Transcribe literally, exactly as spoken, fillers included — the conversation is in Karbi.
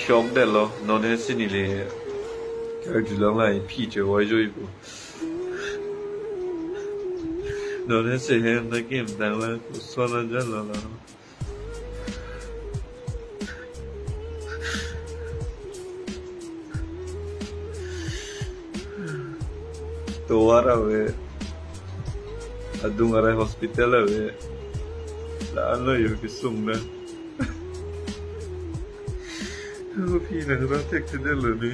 Chokdetlo, non he si neli karjulong la iphi chevoi joi pu. Non he si hem ta kim tang la koson ajan lo la. Tovar ave. Adung arai hospital ave. La-anlo yo kesung na. Aphi nang ra thekthedetlo ne.